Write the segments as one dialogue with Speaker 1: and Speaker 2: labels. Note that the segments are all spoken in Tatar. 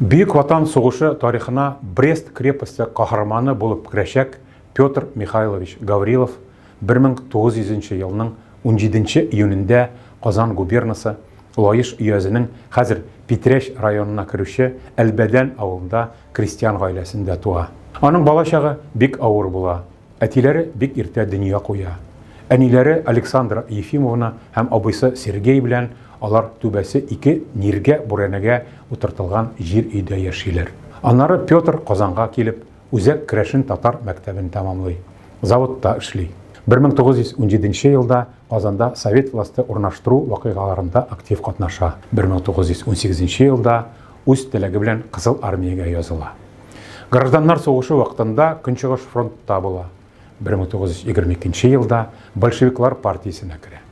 Speaker 1: Бөек Ватан сугышы тарихына Брест крепосте каһарманы булып керәчәк Петр Михайлович Гаврилов 1900 нче елның 17 июнендә Казан губернасы Лаеш өязенең хәзер Питрәч районына керүче Әлбәдән авылында крестьян гаиләсендә туа. Аның балачагы бик авыр була. Әтиләре бик иртә дөнья куя. Әниләре Александра Ефимовна һәм абыйсы Сергей белән алар түбәсе ике ниргә бүрәнәгә утыртылган җир өйдә яшиләр. Аннары Петр Казанга килеп, Үзәк керәшен татар мәктәбен тәмамлый. Заводта эшли. 1917 елда Казанда совет власте урнаштыру вакыйгаларында актив катнаша. 1918 елда үз теләге белән Кызыл армиягә языла. Гражданнар сугышы вакытында Көнчыгыш фронтта була. 1922 елда большевиклар партиясенә керә.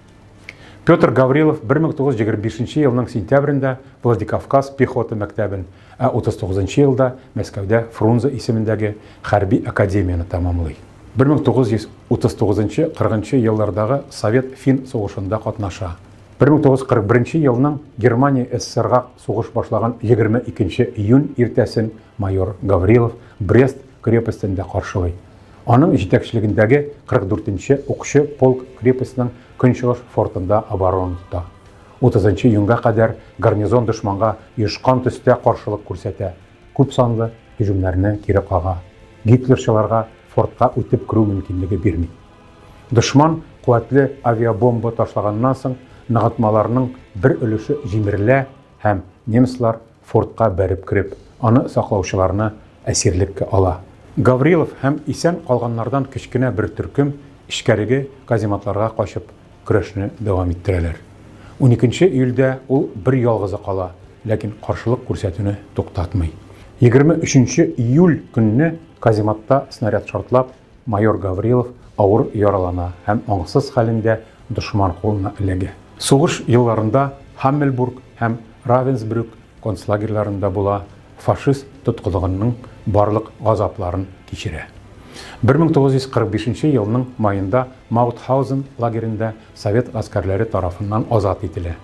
Speaker 1: Петр Гаврилов 1925 елның сентябрендә Владикавказ пехота мәктәбен, ә 39 елда Мәскәүдә Фрунзе исемендәге хәрби академияне тәмамлый. 1939-40 еллардагы Совет-фин сугышында катнаша. 1941 елның Германия СССРга сугыш башлаган 22 июнь иртәсен майор Гаврилов Брест крепостендә каршылый. Аның җитәкчелегендәге 44 нче укчы полк крепостьның көнчыгыш фортында оборона тота. 30 июньгә кадәр гарнизон дошманга оешкан төстә каршылык күрсәтә, күп санлы һөҗүмнәрне кире кага, гитлерчыларга фортка үтеп керү мөмкинлеге бирми. Дошман куәтле авиабомба ташлаганнан соң ныгытмаларның бер өлеше җимерелә һәм немецлар фортка бәреп кереп, аны саклаучыларны әсирлеккә ала. Гаврилов һәм исән калганнардан кечкенә бер төркем эчкәреге казематларга качып, көрәшне дәвам иттерәләр. Уникенче июльдә ул бер ялгызы кала, ләкин каршылык күрсәтүне туктатмый. 23 июль көнне казематта снаряд шартлап, Майор Гаврилов авыр яралана һәм аңсыз хәлендә дошман кулына эләгә. Сугыш елларында Һаммельбург һәм Равенсбрюк концлагерьларында була, фашист тоткынлыгының барлык газапларын кичерә. 1945 елның маенда Маутхаузен лагеренда совет гаскәрләре тарафыннан азат ителә.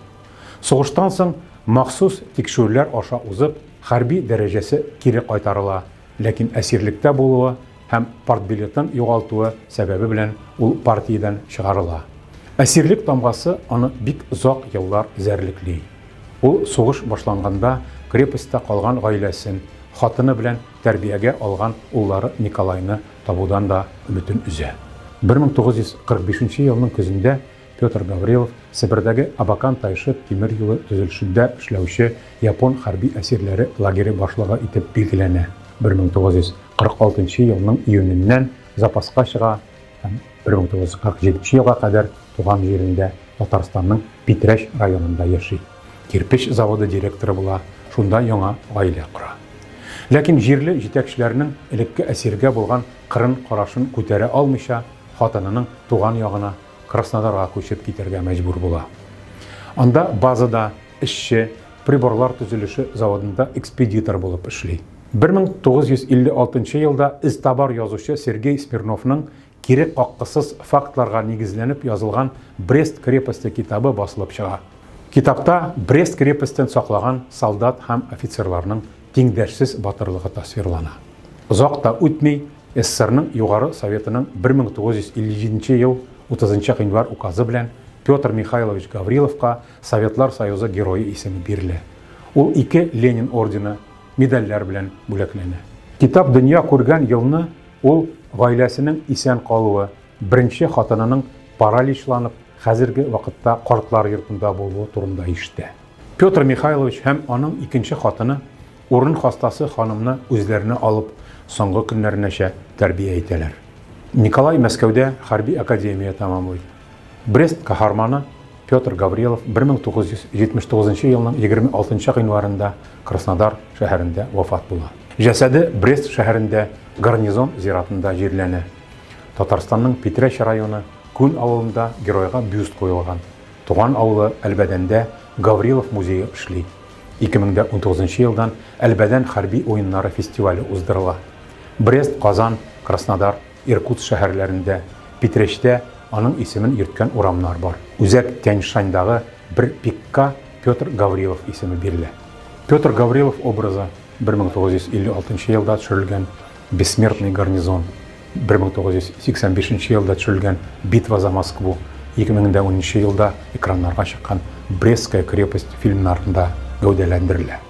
Speaker 1: Сугыштан соң махсус тикшерүләр аша узып, хәрби дәрәҗәсе кире кайтарыла, ләкин әсирлектә булуы һәм партбилетын югалтуы сәбәбе белән ул партиядән чыгарыла. Әсирлек тамгасы аны бик озак еллар эзәрлекли. Ул сугыш башланганда крепостьта калган гаиләсен, хатыны белән тәрбиягә алган уллары Николайны табудан да өметен өзә. 1945 елның көзендә Петр Гаврилов Себердәге Абакан-Тайшет тимер юлы төзелешендә эшләүче япон хәрби әсирләре лагере башлыгы итеп билгеләнә. 1946 елның июненнән запаска чыга һәм 1947 елга кадәр туган җирендә, Татарстанның Питрәч районында яши. Кирпеч заводы директоры була, шунда яңа гаилә кора. Ләкин җирле җитәкчеләрнең элекке әсиргә булган кырын карашын күтәрә алмыйча, хатынының туган ягына, Краснодарга күчеп китәргә мәҗбүр була. Анда базада эшче, приборлар төзелеше заводында экспедитор булып эшли. 1956 елда эзтабар язучы Сергей Смирновның кире каккысыз фактларга нигезләнеп язылган Брест крепосте китабы басылып чыга. Китапта Брест крепостен саклаган солдат һәм офицерларның тиңдәшсез батырлыгы тасвирлана. Озак та үтми, СССРның Югары Советының 1957 ел 30 гыйнвар указы белән Петр Михайлович Гавриловка Советлар Союзы Герое исеме бирелә. Ул ике Ленин ордены, медальләр белән бүләкләнә. Китап дөнья күргән елны ул гаиләсенең исән калуы, беренче хатынының параличланып, хәзерге вакытта картлар йортында булуы турында ишетә. Петр Михайлович һәм аның икенче хатыны урын хастасы ханымны үзләренә алып, соңгы көннәренәчә тәрбия итәләр. Николай Мәскәүдә хәрби академия тәмамлый. Брест каһарманы Петр Гаврилов 1979 елның 26 гыйнварында Краснодар шәһәрендә вафат була. Җәсәде Брест шәһәрендә гарнизон зиратында җирләнә. Татарстанның Питрәч районы Күн авылында геройга бюст куелган. Туган авылы Әлбәдәндә Гаврилов музее эшли. 2019 елдан Әлбәдән хәрби уеннары фестивале уздырыла. Брест, Казан, Краснодар, Иркутск шәһәрләрендә, Питрәчтә аның исемен йөрткән урамнар бар. Үзәк Тянь-Шаньдагы бер пикка Петр Гаврилов исеме бирелә. Петр Гаврилов образы 1956 елда төшерелгән Бессмертный гарнизон, 1985 елда төшерелгән Битва за Москву, 2010 елда экраннарга чыккан Брестская крепость фильмнарында гәүдәләндерелә.